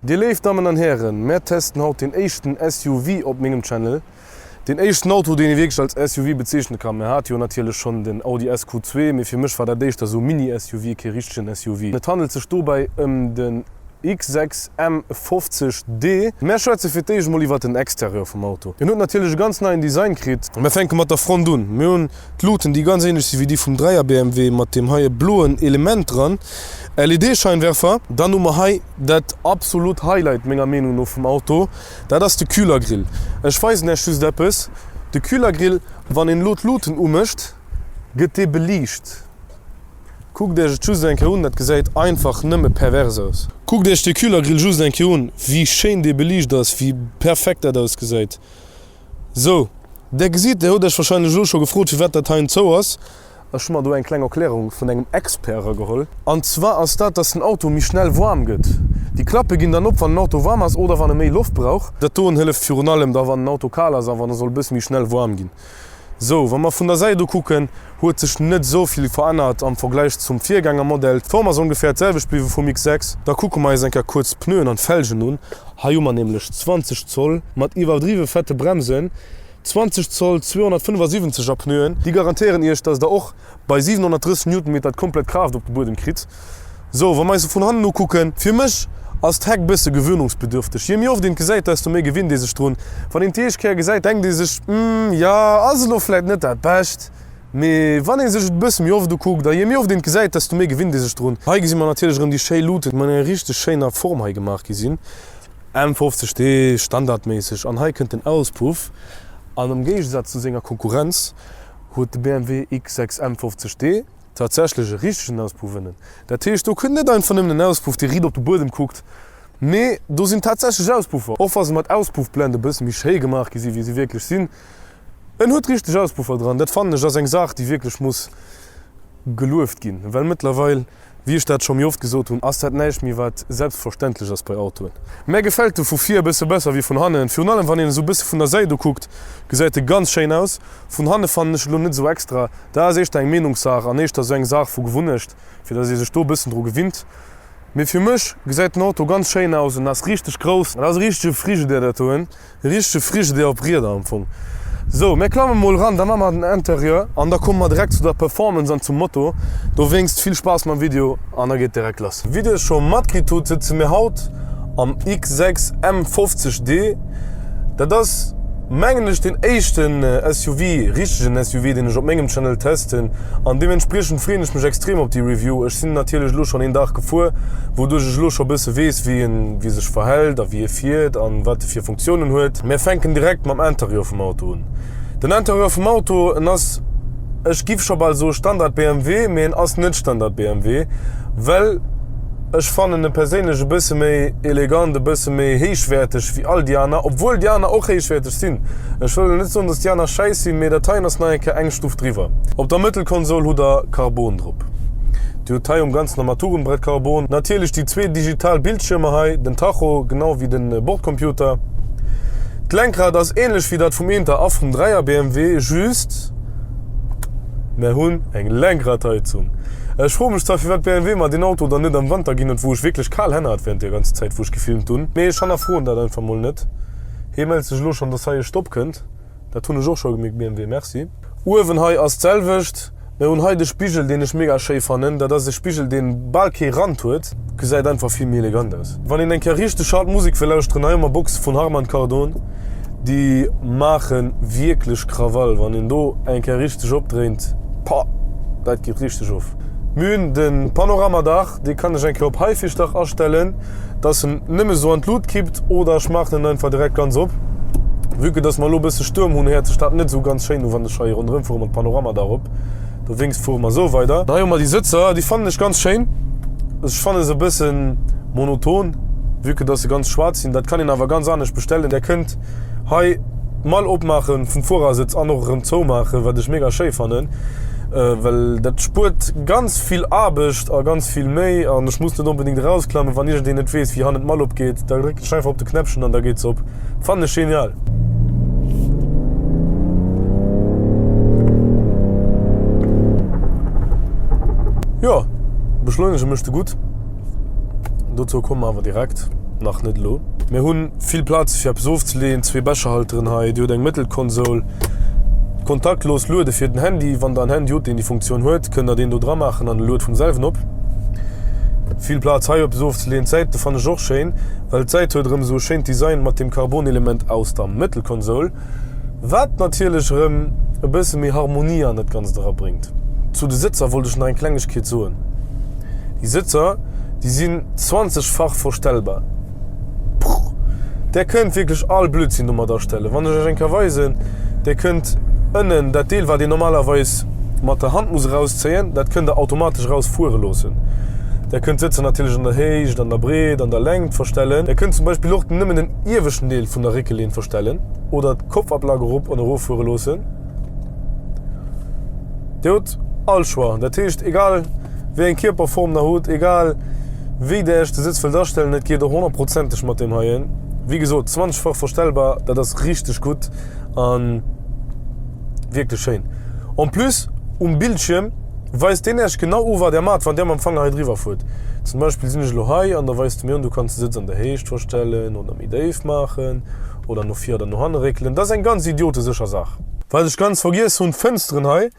Dir léif Dammen an Hären, mär testen haut deen éischten SUV op mengem Channel. Deen éischten Auto deen ee wierklech als SUV bezeechne kann. Mär hate jo natierlech schonn den Audi SQ2, mee fir mech war dat éischter sou Mini-SUV, kee richtegen SUV. Et handelt sech dobäi ëm den X6 M50D. Mär schwätze fir d'éischt mol iwwert den Exterieur vum Auto. En huet natierlech e ganz neien Design kritt. Mär fänke mat der Front un. Mir hunn d'Luuten déi ganz ähnlech si wéi déi vum Dräier BMW mat deem heie bloen Element dran, LED-Scheinwerfer. Dann hu mer hei dat absolut Highlight menger Meenung no vum Auto, dat ass de Kühlergrill. Ech weisen Iech just eppes, de Kühlergrill, wann een elo d'Luuten umécht, gëtt dee beliicht. Kuckt Iech et just eng Kéier un, dat gesäit einfach nëmme pervers aus. Kuckt Iech dee Kühlergrill just eng Kéier un, wéi schéin dee beliicht ass, wéi perfekt dat ausgesäit. Sou, der gesitt, der hutt Iech wahrscheinlech elo scho gefrot, firwat dat heien zou ass. Ech hu mer do eng kleng Erklärung vun engem Expert erageholl. An zwar ass dat, dass den Auto méi schnell waarm gëtt. Déi Klappe ginn dann op, wann den Auto waarm ass oder wann e méi Loft brauch. Dat doen hëlleft virun allem da, wann den Auto kal ass a wann e soll e bësse méi schnell waarm ginn. Sou, wa mer vun der Säit u kucken, huet sech net esou vill verännert am Vergläich zum Virgängermodell. D'Form ass ongeféier d'selwecht bliwwe vum X6. Da kucke mer eis eng Kéier kuerz d'Pneuen an d'Felgen un. Hei hu mer nämlech 20 Zoll mat iwwerdriwwe fette Bremsen, 20 Zoll 275 er Pneuen. Déi garantéieren iech, dass der och bei 730 Newtonmeter d'komplett Kraaft op de Buedem kritt. Sou, wa mer eis se vun hannen ukucken, fir mech ass d'Heck bësse gewöhnungsbedürfteg. Je méi oft een d'gesäit, desto méi gewinnt ee sech drun. Wann een d'éischt Kéier gesäit, denkt ee sech, Hm, jo, ass elo vläit net dat Bescht. Mee wann ee sech et e bësse méi oft ukuckt a je méi oft een d'gesäit, desto méi gewinnt ee sech drun. Hei gesi mer natierlech erëm déi schéi Luuten, déi mat enger richteg schéiner Form hei gemaach gi sinn. M50D standardméisseg. An hei kënnt den Auspuff. An am Géigesaz zu senger Konkurrenz huet de BMW X6 M50D tatsächlech e richtegen Auspuff ënnen. Dat heescht, do kënnt net einfach nëmmen en Auspuff, dee riit op de Buedem kuckt, mee do sinn tatsächlech Auspuffer, och wa se mat Auspuffblende e bësse méi schéi gemaach gi sinn, wéi se wierklech sinn. En huet richteg Auspuffer dran. Dat fannen ech ass eng Saach, déi wierklech muss gelueft ginn, well mëttlerweil Wéi ech dat scho méi oft gesot hunn, ass dat näischt méi wat selbstverständlech ass bei Autoen. Mär gefält e vu vir e bësse besser wéi vun hannen. Virun allem wann een esou bësse vun der Säit ukuckt, gesäit e ganz schéin aus. Vun hanne fannen ech elo net esou extra. Dat ass éischter eng Meenungssaach an éischter esou eng Saach vu Gewunnecht, fir datt ee sech do e bëssen dru gewinnt. Mee fir mech gesäit den Auto ganz schéin aus. En ass richteg grouss. Dat ass e richtege Frigidaire dat doen. E richtege Frigidaire op Rieder am Fong. Sou, mir klamme mol eran, da maache mer den Interieur an da komme mer direkt zu der Performance an zum Moto. Dowéinst vill Spaass mam Video an da geet direkt lass. Wéi dir scho matkritt hutt, sëtze mir haut am X6 M50D. Dat ass mengen ech deen éischten SUV, richtegen SUV, deen ech op mengem Channel testen an deementspriechend freeën ech mech extrem op déi Review. Ech sinn natierlech elo schonn een Dag gefuer, wouduerch ech elo scho bësse weess wéi en wéi sech verhält a wéi e fiert an wat e fir Funktiounen huet. Mir fänken direkt mam Interieur vum Auto un. Den Interieur vum Auto, en ass, ech giff scho bal soe Standard BMW, mee en ass net Standard BMW, well Ech fannen e perséinlech e bësse méi elegant, e bësse méi héichwäerteg wéi all déi aner, obwuel déi aner och héichwäerteg sinn. Ech wëll elo net soen, dass déi aner schäiss sinn, mee dat heien ass nach eng Kéier eng Stuf driwwer. Op der Mëttelkonsol hutt der Carbon drop. Dir hutt hei um ganzen Armaturenbrett Carbon. Natierlech déi zwee digital Bildschiermer hei, den Tacho genau wéi de Bordcomputer. D'Lenkrad ass ähnlech wéi dat vum Eenter a vum Dräier BMW, just. Mär hunn eng Lenkradheizung. Ech froe mech zwar firwat BMW mer deen Auto dann net am Wanter ginn huet wou ech wierklech kal Hänn hat während der ganzer Zäit wou ech gefilmt hunn. Mee ech hannerfroen dat einfach mol net. Hee mellt sech elo schonn dass hei e Stopp kënnt. Dat hunn ech och scho gemierkt BMW, merci. Uewen hei ass d'selwecht. Mär hunn hei de Spigel deen ech mega schéi fannen. Dat ass e Spigel deen bal kee Rand huet. Gesäit einfach vill méi elegant aus. Wann een eng Kéier richteg hart Musek wëll lauschteren, hei hu mer Boxe vun Harman Kardon. Déi maachen wierklech Krawall, wann een do eng Kéier richteg opdréint, pah, dat geet richteg of. Mir hunn de Panoramadach, dee kann ech eng Kéier op Haifischdach astellen, dass en nëmme sou an d'Lut kippt, oder ech maachen en einfach direkt ganz op. Vue que dass mer elo e bësse Stuerm hunn, héiert sech dat net sou ganz schéin u wann ech hei ronderëm fuere mat Panoramadach op. Dowéinst fuere mer esou weider. Hei hu mer déi Sëtzer, déi fannen ech ganz schéin. Ech fanne se e bësse monoton, vue que dass se ganz schwaarz sinn. Dat kann een awer ganz anescht bestellen. Där kënnt hei d'Mall opmaache vum Fuerersëtz an och erëm zoumaachen, wat ech mega schéi fannen, well dat spuert ganz vill Aarbecht a ganz vill Méi an ech muss net onbedéngt erausklammen. Wann iergendeen net weess, wéi hannen d'Mall opgeet, da drécken ech einfach op de Knäppchen an da geet se op. Fannen ech genial. Jo, beschleunege mécht de gutt. Dozou komme mer awer direkt. nach net elo. Mir hu vill Plaze fir eppes ofzeleeën, zwee Becherhalteren hei, Dir hutt eng Mëttelkonsol, kontaktlos Luede fir den Handy. Wann der en Handy hutt, deen déi Funktioun huet, kënnt der deen do dra maachen an e luet vum selwen op. Vill Plaz hei eppes ofzeleeën. D'Säite fannen ech och schéin, well d'Säit huet erëm esou e schéint Design mat deem Carbon-Element aus der Mëttelkonsol, wat natierlech erëm e bësse méi Harmonie an dat Ganzt erabréngt. Zu de Sëtzer wollt ech nach eng Klengegkeet soen. Déi Sëtzer, déi sinn 20 fach verstellbar. Prr! Där kënnt wierklech all Blödsinn domat astellen. Wann ech iech eng Kéier weisen, Dir kënnt ënnen dat Deel, wat een normalerweis mat der Hand muss erauszéien, dat kënnt Der automatesch erausfuere loossen. Där kënnt d'Sëtzer natierlech an der Héicht, an der Breet, an der Längt verstellen. Där kënnt zum Beispill och nëmmen den ieweschten Deel vun der Réckelehn verstellen oder d'Kopfablage erop an eroffuere loossen. Dir hutt all Choix. Dat heescht, egal wéi eng Kierperform der hutt, egal wéi der iech de Sëtz wëllt astellen, et geet och honnertprozenteg mat deem heien. Wéi gesot, 20 fach verstellbar, dat ass richteg gutt a wierklech schéin. En plus um Bildschierm weist deen iech genau u wat der maacht, wann der mam Fanger hei driwwer fuert. Zum Beispill sinn ech elo hei an da weist e mir un, du kanns de Sëtz an der Héicht verstellen oder méi déif maachen oder no vir oder no hanne réckelen. Dat ass eng ganz idiotesécher Saach. Wat ech ganz vergiess hunn, d'Fënsteren hei,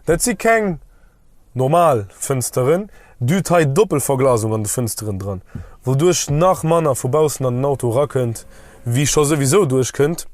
dat si keng normal Fënsteren, du hutt hei Doppelverglasung an de Fënsteren dran, wouduerch nach manner vu baussen an den Auto erakënnt, wéi scho souwisou duerchkënnt.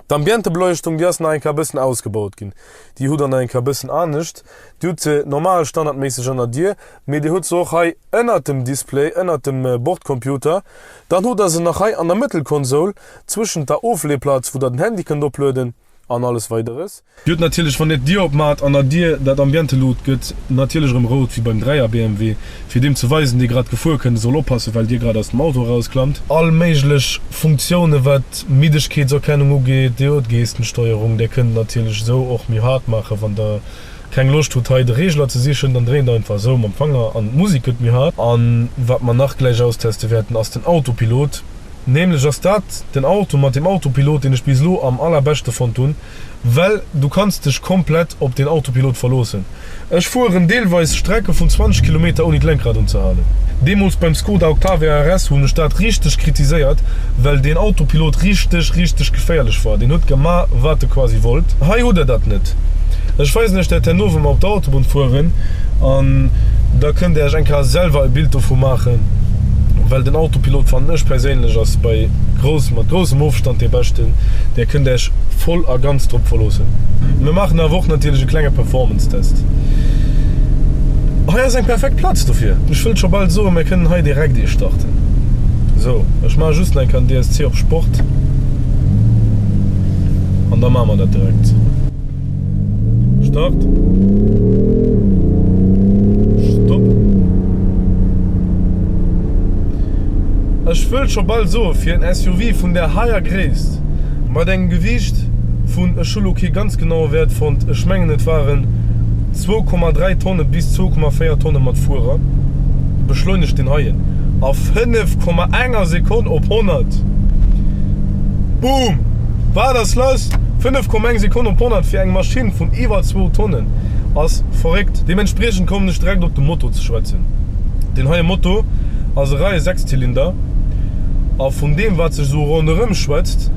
D'Ambientebeleuchtung, déi ass nach eng Kéier e bëssen ausgebaut ginn, déi hutt der nach eng Kéier e bëssen anescht. Dir hutt se normal standardméisseg an der Dier, mee dir hutt se och hei ënnert dem Display, ënnert dem Bordcomputer. Dann hutt der se nach hei an der Mëttelkonsol, zwëschent der Ofleeplaz, wou der den Handy kënnt oplueden an alles Weideres. Dir hutt natierlech, wann dir d'Dier opmaacht, an der Dier dat Ambientelut gëtt natierlech erëm rout, wéi beim Dräier BMW, fir deem ze weisen, dee grad gefuer kënnt, e soll oppassen, well dir grad aus dem Auto erausklammt. All méiglech Funktioune wat Middegkeetserkennung ugeet, dir hutt Gestensteuerung, dir kënnt natierlech esou och méi haart maachen, wann der keng Loscht hutt hei de Reegler ze sichen, dann dréint einfach esou mam Fanger an d'Musek gëtt méi haart. An wat mer nach gläich austeste wäerten, ass den Autopilot. Nämlech ass dat den Auto mat dem Autopilot deen ech bis elo am allerbeschte fonnt hunn, well du kanns dech komplett op den Autopilot verloossen. Ech fueren deelweis Strecke vun 20 Kilometer ouni d'Lenkrad unzehalen. Deemools beim Skoda Octavia RS hunn ech dat richteg kritiséiert, well deen Autopilot richteg richteg geféierlech war. Deen huet gema wat e quasi wollt. Hei hutt der dat net. Ech weisen iech dat herno wa mer op der Autobunn fueren an da kënnt der iech eng Kéier selwer e Bild dovu maachen. Well den Autopilot fannen ech perséinlech ass bei groussem, mat groussem Ofstand dee beschten. Där kënnt Äech voll a ganz drop verloossen. Mir maachen awer och natierlech e klenge Performance Test. Hei ass eng perfekt Plaz dofir. Ech wëllt scho bal soen, mir kënnen hei direkt ee starten. Sou, ech maache just nach eng Kéier den DSC op Sport an da maache mer dat direkt. Start. Stopp. Ech wëll scho bal soe fir en SUV vun där heier Gréisst, mat engem Gewiicht vun, ech hu lo kee ganz genaue Wäert fonnt, ech mengen et waren 2,3 Tonne bis 2,4 Tonne mat Fuerer, beschleunegt deen heien a 5,enger Sekonn op 100. Boom! Wat ass lass? 5,1 Sekonn op 100 fir eng Maschinn vun iwwer zwou Tonnen ass verréckt. Deementspriechend kommen ech direkt op de Moto ze schwätzen. Deen heie Moto ass e Reie-Sechszylinder a vun deem wat sech esou ronderëm schwätzt,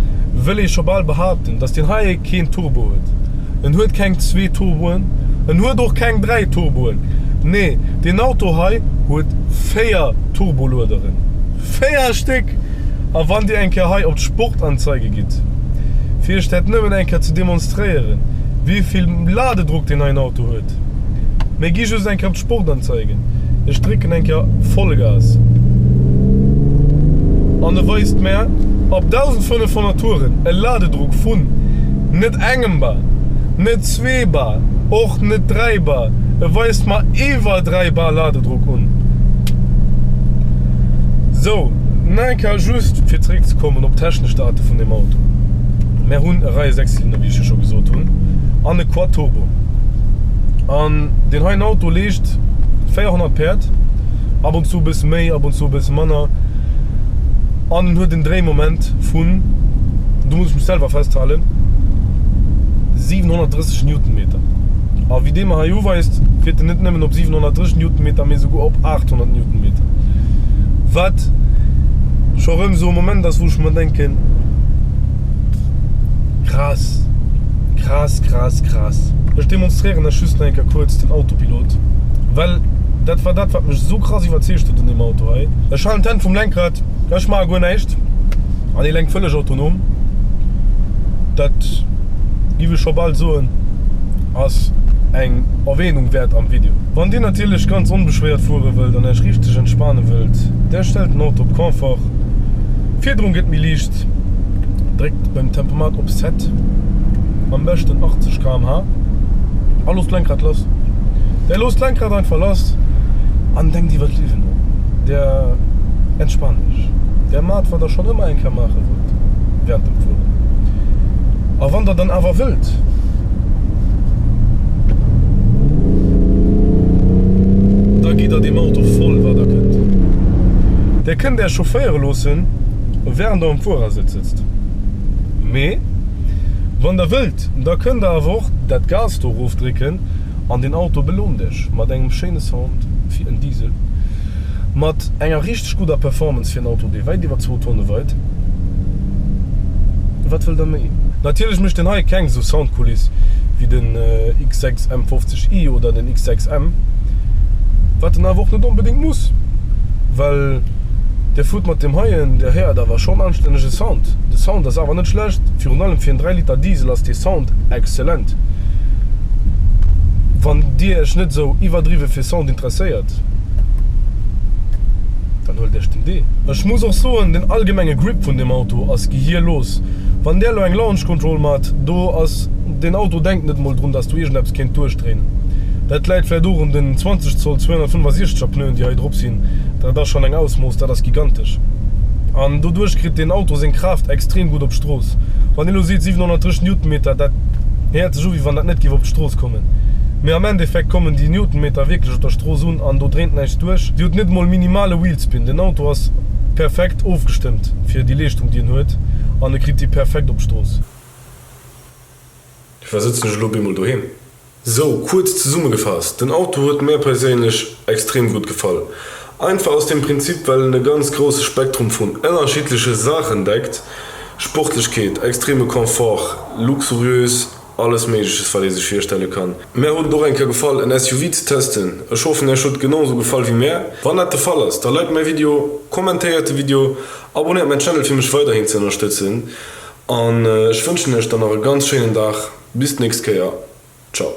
wëll ee scho bal behaapten, dass deen heie keen Turbo huet. En huet keng zwee Turboen, en huet och keng 3 Turboen, nee deen Auto hei huet 4 Turboluederen, 4 Stéck! A wann dir eng Kéier hei op d'Sportanzeige gitt, fir iech dat nëmmen eng Kéier ze demonstréieren, wéi vill Ladedruck deen neien Auto huet, mir gi just eng Kéier op d'Sportanzeigen, ech drécken eng Kéier Vollgas an e weist mär op 1.500 Touren e Ladedruck vun net engem Bar, net zwee Bar, och net 3 Bar, e weist mer iwwer 3 Bar Ladedruck un. Sou, nach eng Kéier just fir zeréckzekommen op d'technesch Date vun deem Auto. Mär hunn e Reie-Sechszylinder, wéi ech jo scho gesot hunn, an e Quad-Turbo. An deen heien Auto leescht 400 Päerd, ab und zu e bësse méi, ab und zu e bësse manner. An en huet en Dréimoment vun, do muss ech mech selwer festhalen, 730 Newtonmeter. A wéi dee mer hei uweist, fiert en net nëmmen op 730 Newtonmeter, mee esouguer op 800 Newtonmeter. Wat scho. scho rëm esou e Moment ass, wou ech mer denken, Krass, krass, krass, krass. Ech demonstréieren lech just nach eng Kéier kuerz den Autopilot, well dat war dat, wat mech esou krass iwwerzeegt huet un deem Auto hei. Ech halen d'Hänn vum Lenkrad, ech maache guer näischt an hie lenkt vëlleg autonom. Dat giff ech scho bal soen, ass eng Erwähnung wäert am Video. Wann dir natierlech ganz onbeschwéiert fuere wëllt an iech richteg entspane wëllt, der stellt den Auto op Confort. D'Fiederung gëtt méi liicht, dréckt beim Tempomat op Set, am beschten 80 km/h, a loosst d'Lenkrad lass. Der loosst d'Lenkrad einfach lass an denkt iwwer d'Liewen no. Der entspaant iech. Der maacht wat der schonn ëmmer eng Kéier maache wollt während dem Fueren. A wann der dann awer wëllt. Da gitt der deem Auto voll wat der kënnt. Der kënnt Äech chaufféiere loossen während der um Fuerersëtz sëtzt. Mee wann der wëllt, da kënnt der awer och dat Gas do erofdrécken an den Auto belohnt Äech mat engem schéine Sound fir en Diesel, mat enger richteg gudder Performance fir en Auto dee wäit iwwer zwou Tonne weit. Wat wëllt der méi? Natierlech mécht den hei keng sou Soundkuliss wéi den X6 M50i oder den X6 M, wat en awer och net onbedéngt muss, well der fuert mat deem heien, der héiert awer schonn anstännege Sound. De Sound ass awer net schlecht, virun allem fir en 3 Liter Diesel ass dee Sound exzellent. Wann dir iech net sou iwwerdriwwe fir Sound interesséiert, dann huelt iech den D. Ech muss och soen, den allgemenge Grip vun deem Auto ass gehierlos. Wann där elo eng Launch Control mat, do ass, den Auto denkt net mol drun, dass do iergendeppes kéint duerchdréinen. Dat läit vläit och un den 20 Zoll 265 er Pneuen déi hei drop sinn, dat ass schonn eng Ausmooss, dat ass gigantesch. An doduerch kritt den Auto seng Kraaft extrem gutt op d'Strooss. Wann ee lo seet 730 Newtonmeter, dat héiert sech u wéi wann dat net géif op d'Strooss kommen. Mee am Endeffekt kommen déi Newtonmeter wierklech op der Strooss un an do dréint näischt duerch. Dir hutt net mol minimale Wheelspin, den Auto ass perfekt ofgestëmmt fir déi Leeschtung déi en huet an e kritt déi perfekt op d'Strooss. Firwat sëtzen ech elo op eemol doheem? Sou, kuerz zesummegefaasst, den Auto huet mär perséinlech extrem gutt gefall. Einfach aus dem Prinzip well en e ganz grousse Spektrum vun ënnerschiddleche Saachen deckt, Sportlechkeet, extreme Confort, luxuriös, alles méigleches wat ee sech virstelle kann. Mär huet et och eng Kéier gefall en SUV ze testen. Ech hoffen iech huet et genau sou gefall wéi mär. Wann dat de Fall ass, da liked mäi Video, kommentéiert de Video, abonnéiert mäin Channel fir mech weiderhin ze ënnerstëtzen an ech wënschen iech dann nach e ganz schéinen Dag. Bis d'nächst Kéier, ciao.